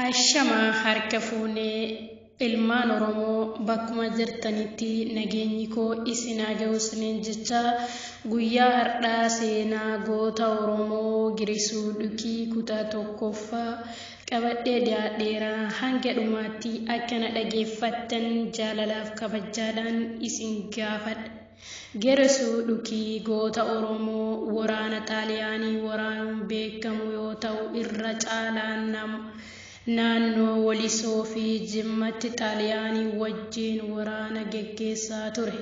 Ashamaa harka fuunee ilmaan Oromoo bakkuma jirtanitti nageenyi koo isin haa ga'u isiniin jecha guyyaa har'aa seenaa goota Oromoo Girisuu Dhukii kutaa tokkoffaa qabadhee dhiyaadheera. Hanga dhumaatti akkana dhageeffattan jaalalaaf kabajaadhaan isin gaafadha. Geresuu Dhukii goota Oromoo waraana Xaaliyaanii waraanuun beekamu yoo ta'u, irra caalaan naannoo Walisoo fi Jimmatti Xaaliyaanii wajjin waraana geggeessaa ture.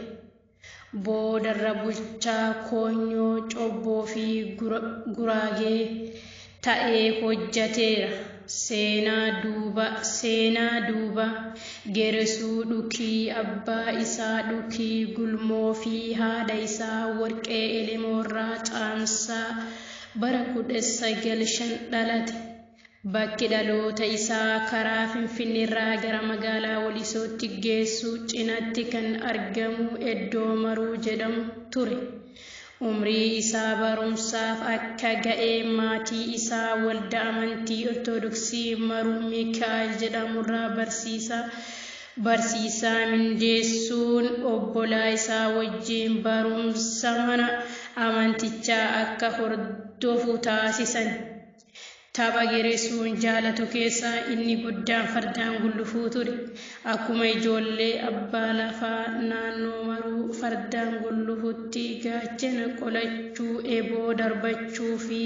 Boodarra bulchaa Koonyoo, Cobboo fi Guraagee ta'ee hojjeteera. Seenaa duuba Geresuu Dhukii abbaa isaa Dhukii Gulmoo fi haadha isaa Warqee Elemoorraa Caamsaa bara 1905 dhalate. Bakki dhaloota isaa karaa Finfinneerraa gara magaalaa Walisootti geessu cinaatti kan argamu iddoo Maruu jedhamu ture. Umrii isaa barumsaaf akka ga'e maatii isaa waldaa amantii Ortodoksii Maruu Mikaa'el jedhamurraa barsiisaa mindeessuun obbolaa isaa wajjin barumsa mana amantichaa akka hordofu taasisan. Tapha Geresuun jaalatu keessaa inni guddaan fardaan gulufuu ture. Akkuma ijoollee abbaa lafaa naannoo Maruu fardaan gulufutti gaachana qolachuu, eeboo darbachuu fi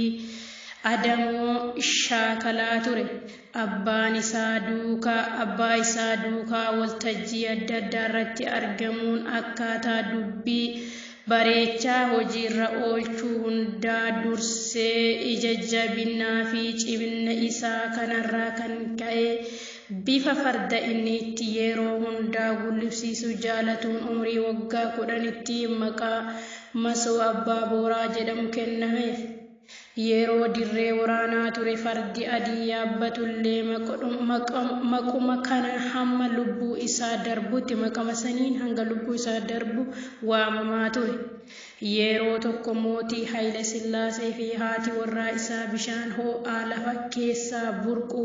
adamoo shaakalaa ture. Abbaa isaa duukaa waltajjii adda addaa irratti argamuun akkaataa dubbii bareechaa hojiirra oolchuu hundaa dursee ija jabinaa fi cimina isaa kanarraa kan ka'e bifa farda inni itti yeroo hundaa gulufsiisuu jaalatuun umrii waggaa 10tti maqaa Masoo Abbaa Booraa jedhamu kennameef. Yeroo dirree waraanaa ture fardi adii yaabbatullee maquma kana hamma lubbuu isaa darbutti maqama saniin hanga lubbuu isaa darbu waamamaa ture. Yeroo tokko mootii Haayile Sillaasee fi haati warraa isaa bishaan ho'aa lafa keessaa burqu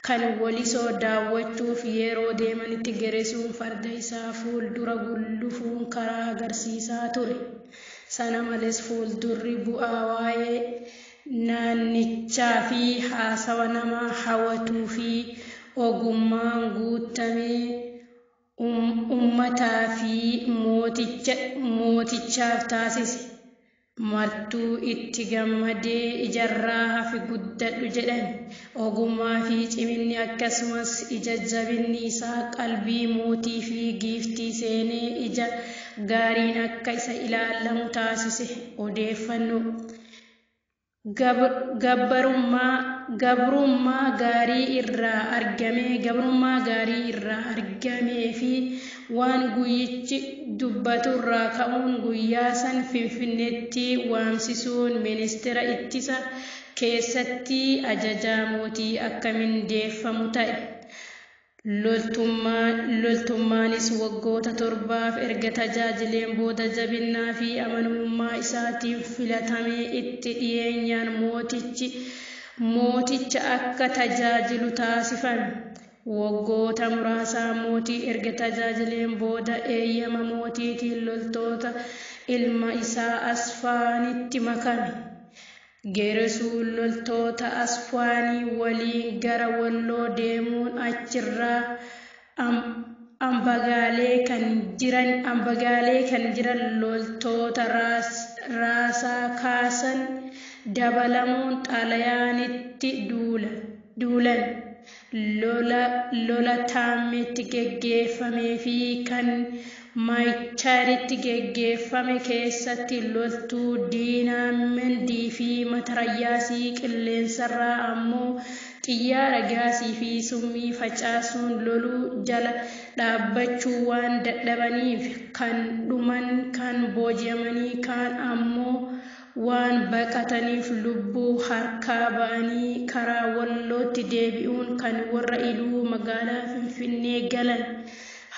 kan Walisoo daawwachuuf yeroo deemanitti Geresuun farda isaa fuuldura gulufuun karaa agarsiisaa ture. Sana malees fuuldurri bu'aa waa'ee naannichaa fi haasawa nama hawwatuu fi ogummaan guutamee uummataa fi mootichaaf taasise. Martuu itti gammadee ijarraa hafi guddadhu jedhan. Ogummaa fi ciminni akkasumas ija jabinni isaa qalbii mootii fi giiftii seenee ija gaariin akka isa ilaalamu taasise. Odeeffannoo gabrummaa gaarii irraa argame gabrummaa gaarii irraa argamee fi waan guyyichi dubbaturraa ka'uun guyyaa san Finfinneetti waamsisuun ministeera ittisa keessatti ajajaa mootii akka mindeeffamu ta'e. Loltummaanis waggoota 7f erga tajaajileen booda jabinnaa fi amanamummaa isaatiin filatamee itti dhiyeenyaan mooticha akka tajaajilu taasifame. Waggoota muraasaa mootii erga tajaajileen booda eeyyama mootiitiin loltoota ilma isaa Asfaanitti makame. Geresuun loltoota Asfaanii waliin gara Walloo deemuun achirraa Ambagaalee kan jiran loltoota raasaa kaasan dabalamuun Xaaliyaanitti duulan. Lola Taammeetti geggeeffamee fi kan Maayichaaritti geggeeffame keessatti loltuu diinaa Mandii fi Matarayyaasii qilleensarraa ammoo xiyyaara gaasii fi summii facaasuun loluu jala dhaabbachuu waan dadhabaniif kan dhuman, kan booji'amanii, kaan ammoo waan baqataniif lubbuu harkaa ba'anii karaa Wallootti deebi'uun kan warra Iluu magaalaa Finfinnee galan.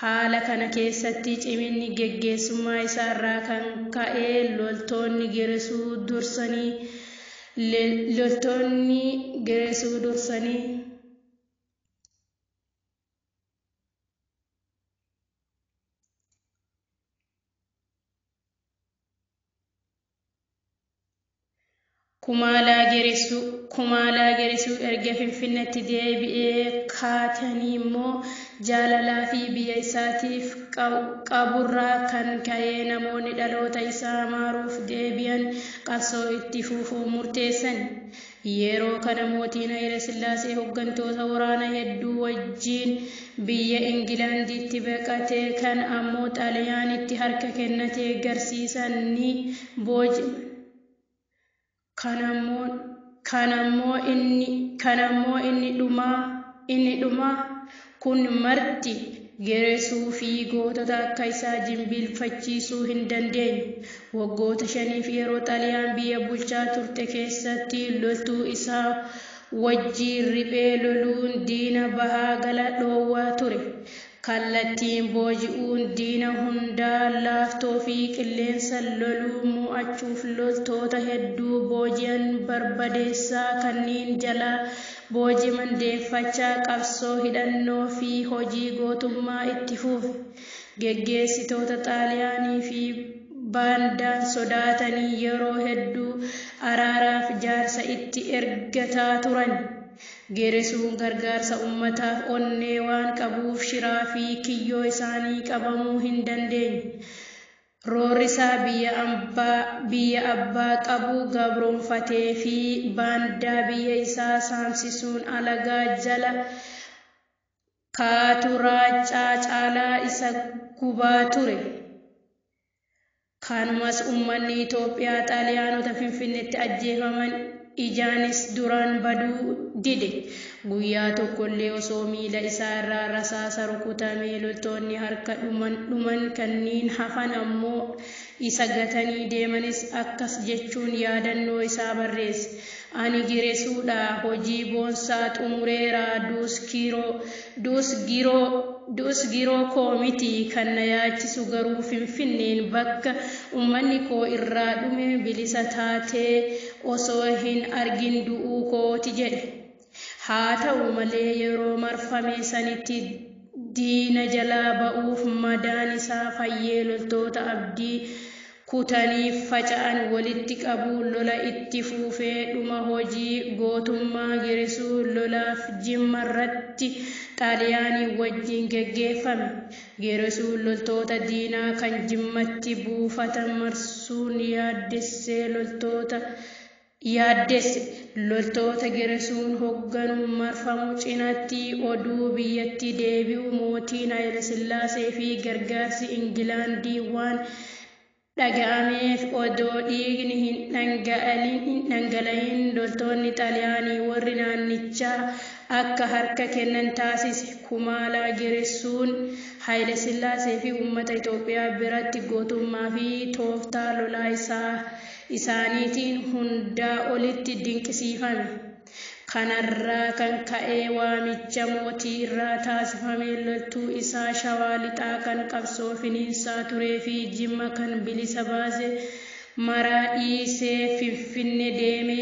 Haala kana keessatti ciminni geggeessummaa isaarraa kan ka'e loltoonni Geresuu dursanii Kumaalaa Geresuu erga Finfinneetti deebi'ee kaatanii immoo jaalalaa fi biyya isaatiif qaburraa kan ka'e namoonni dhaloota isaa maaruuf deebi'an qabsoo itti fufuu murteessan. Yeroo kana mootiin Hayila Sillaasee hooggantoota waraanaa hedduu wajjin biyya Ingilaanditti baqate, kan ammoo Xaaliyaanitti harka kennatee garsiisan ni booji'aman. Kan ammoo inni dhumaa kun marti Geresuu fi gootota akka isaa jilbeenfachiisuu hin dandeenye. Waggoota 5f yeroo Xaaliyaan biyya bulchaa turte keessatti loltuu isaa wajjin riphee loluun diina bahaa gala dhoowwaa ture. Kallattiin booji'uun diina hundaa laaftoo fi qilleensa loluu mo'achuuf loltoota hedduu booji'an barbadeessaa kanneen jalaa booji'aman deeffachaa qabsoo hidhannoo fi hojii gootummaa itti fufe. Geggeessitoota Xaaliyaanii fi baandaan sodaatanii yeroo hedduu araaraaf jaarsa itti ergataa turan. Geresuun gargaarsa uummataaf onnee waan qabuuf shiraa fi kiyyoo isaanii qabamuu hin dandeenye. Roorrisaa biyya abbaa qabu gabroonfatee fi baandaa biyya isaa saamsisuun alagaa jala kaatu raacaa caalaa isa gubaa ture. Kanumas uummanni Itoophiyaa Xaaliyaanota Finfinneetti ajjeefaman ijaanis duraan baduu dide. Guyyaa tokkollee osoo miila isaa irraa rasaasa rukutamee loltoonni harka dhuman kanneen hafan ammoo isa gatanii deemanis akkas jechuun yaadannoo isaa barreesse. Ani Geresuudha, hojii boonsaa xumureera, duus giroo koo miti kan na yaachisu garuu Finfinneen bakka uummanni koo irraa dhume bilisa taatee osoo hin argin du'uu kooti jedhe. Haa ta'u malee yeroo marfame sanitti diina jalaa ba'uuf madaan isaa fayyee loltoota abdii kutanii faca'an walitti qabuun lola itti fufee dhuma hojii gootummaa Geresuu lolaaf Jimmarratti Xaaliyaanii wajjin geggeeffame. Geresuun loltoota diinaa kan Jimmatti buufatan marsuun yaaddesse. Loltoota Geresuun hoogganuun marfamu cinaatti oduu biyyatti deebi'u mootiin Hayila Sillaasee fi gargaarsi Ingilaandii waan dhaga'ameef odoo dhiigni hin dhangala'in loltoonni Xaaliyaanii warri naannichaa akka harka kennan taasise. Kumaalaa Geresuun Hayila Sillaasee fi uummata Itoophiyaa biratti gootummaa fi tooftaa lolaa isaaniitiin hundaa olitti dinqisiifame. Kanarraa kan ka'e waamicha mootii irraa taasifame loltuu isaa Shawaa Lixaa kan qabsoo finiinsaa turee fi Jimma kan bilisa baase maraa dhiisee Finfinnee deeme.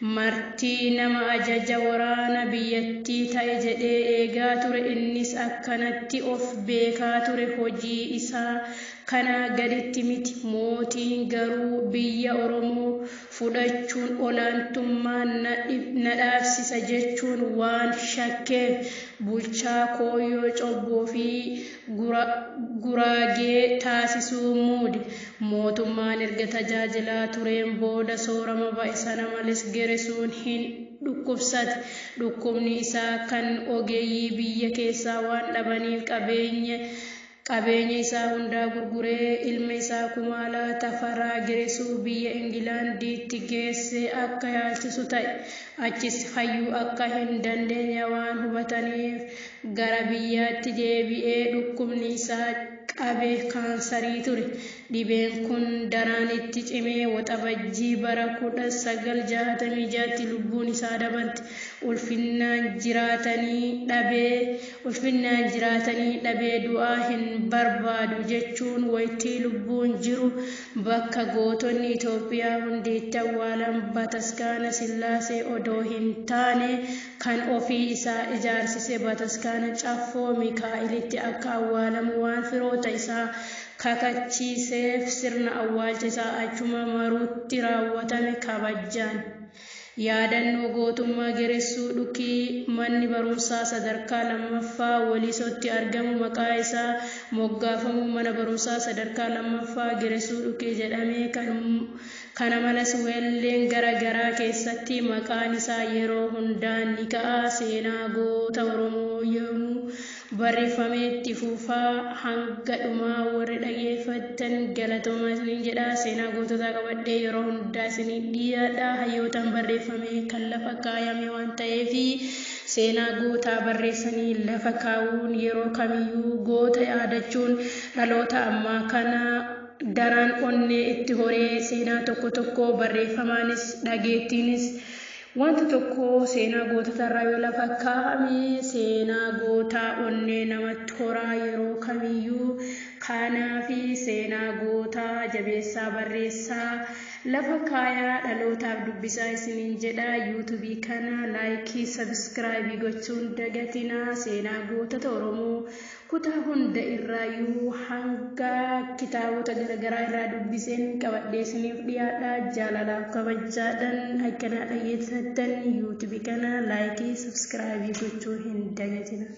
Martii nama ajaja waraana biyyattii ta'e jedhee eegaa ture. Innis akkanatti of beekaa ture. Hojii isaa kanaa gaditti miti. Mootiin garuu biyya Oromoo fudhachuun olaantummaa na dhaabsisa jechuun waan shakkeef bulchaa Kooyyoo Cobboo fi Guraagee taasisuu muude. Mootummaan erga tajaajilaa tureen booda soorama ba'e sana malees Geresuun hin dhukkubsate. Dhukkubni isaa kan ogeeyyii biyya keessaa waan dhabaniif qabeenya isaa hundaa gurguree ilma isaa Kumaalaa Tafaraa Geresuu biyya Ingilaanditti geessee akka yaalchisu ta'e. Achis fayyuu akka hin dandeenye waan hubataniif gara biyyaatti deebi'ee dhukkubni isaa qabe kaansarii ture. Dhibeen kun daran itti cimee Waxabajjii bara 1966tti lubbuun isaa dabarte. Ulfinnaan jiraatanii dhabee du'aa hin barbaadu jechuun waytii lubbuun jiru bakka gootonni Itoophiyaa hundi itti awwaalan Bataskaana Sillaasee odoo hin taane kan ofii isaa ijaarsise Bataskaana Caffoo Mikaa'elitti akka awwaalamu waan firoota isaa kakachiiseef sirna awwaalcha isaa achuma Maruutti raawwatame kabajaan. Yaadannoo gootummaa Geressuu Dhukii manni barumsaa sadarkaa lammaffaa Walisootti argamu maqaa isaa moggaafamu mana barumsaa sadarkaa lammaffaa Geressuu Dhukii jedhamee kana malees weelleen gara garaa keessatti maqaan isaa yeroo hundaa ni ka'a. Seenaa goota Oromoo yoomuu barreeffamee itti fufaa hanga dhumaa warri dhageeffattan galatoomaa isiniin jedha. Seenaa goototaa qabadhee yeroo hundaa isinii dhiyaadha. Hayyootaan barreeffamee kan lafa kaayame waan ta'eef seenaa gootaa barreessanii lafa kaa'uun yeroo kamiyyuu goota yaadachuun dhaloota ammaa kana daran onnee itti horee seenaa tokko tokko barreeffamaanis dhageettiinis wanta tokko seenaa goototarraa yoo lafa kaa'ame seenaa gootaa onnee namatti horaa yeroo kamiyyuu. Kanaafi seenaa gootaa jabeessaa barreessaa lafa kaayaa dhalootaaf dubbisaa isiniin jedha. Yuutuubii kana laayikii sabiskiraayibii gochuun dagatinaa. Seenaa gootota Oromoo kutaa hunda irraayyuu hanga kitaabota garaagaraa irraa dubbiseen qabadhee isiniif dhiyaadha. Jaalalaaf kabajaadhaan akkanaa dhageeffattan yuutuubii kana laayikii sabiskiraayibii gochuu hin dagatinaa.